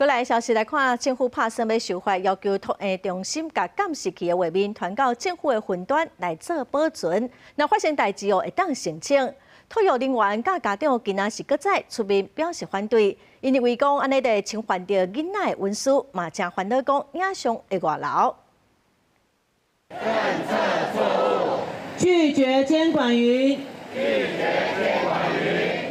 閣來消息來看，政府拍算欲修法，要求托嬰中心共監視器的畫面傳到政府的雲端來做保存。若發生代誌哦，會當申請。托育人員佮家長今仔是閣再出面表示反對，𪜶認為講按呢會侵犯著囡仔的隱私，嘛誠煩惱講影像會外流。政策錯誤，拒絕監管雲，拒絕監管雲。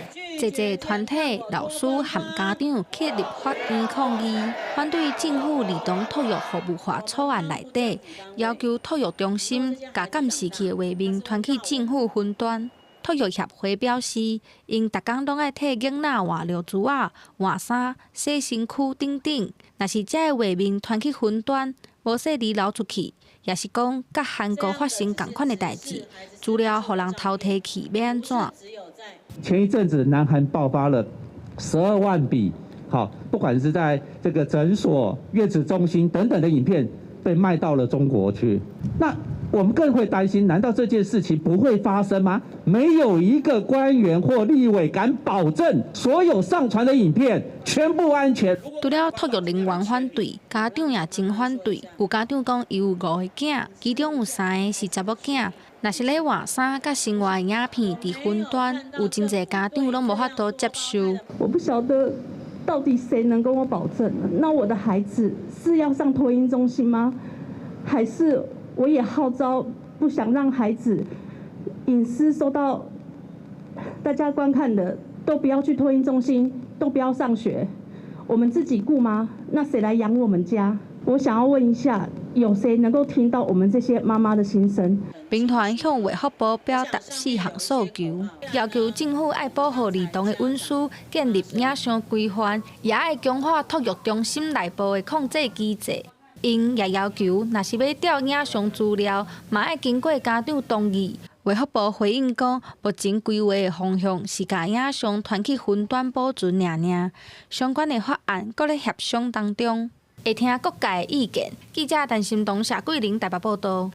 濟濟團體、老師和家長去立法院抗議，反對政府兒童托育服務法草案內底，要求托育中心共監視器的畫面傳去政府雲端。托育協會表示，𪜶逐工攏愛替囡仔換尿苴仔、換衫、洗身軀等等。若是這个畫面傳去雲端，無細膩流出去，抑是講佮韓國發生仝款的代誌，資料予人偷提去，欲按怎？前一陣子，南韓爆發了12萬筆，好，不管是在這個診所、月子中心等等的影片被賣到了中國去。那我們更會擔心，難道這件事情不會發生嗎？沒有一個官員或立委敢保證所有上傳的影片全部安全。除了托育人員反對，家長也真反對。有家長講，伊有五个囝，其中有三个是查某囝。若是咧換衫佮生活的影片佇雲端，有真濟家長攏無法度接受。我不曉得到底誰能跟我保證？那我的孩子是要上托嬰中心嗎？還是我也號召不想讓孩子隱私受到大家觀看的，都不要去托嬰中心，都不要上學，我們自己顧嗎？那誰來養我們家？我想要問一下，有誰能夠聽到我們這些媽媽的心聲？民團向衛福部表達四項訴求，要求政府愛保護兒童的隱私，建立影像規範，也愛強化托育中心內部的控制機制。𪜶也要求，若是欲調影像資料，嘛愛經過家長同意。衛福部回應講，目前規劃的方向是共影像傳去雲端保存爾爾，相關的法案閣咧協商當中，會聽各界的意見。記者陳心彤、謝桂玲台北報道。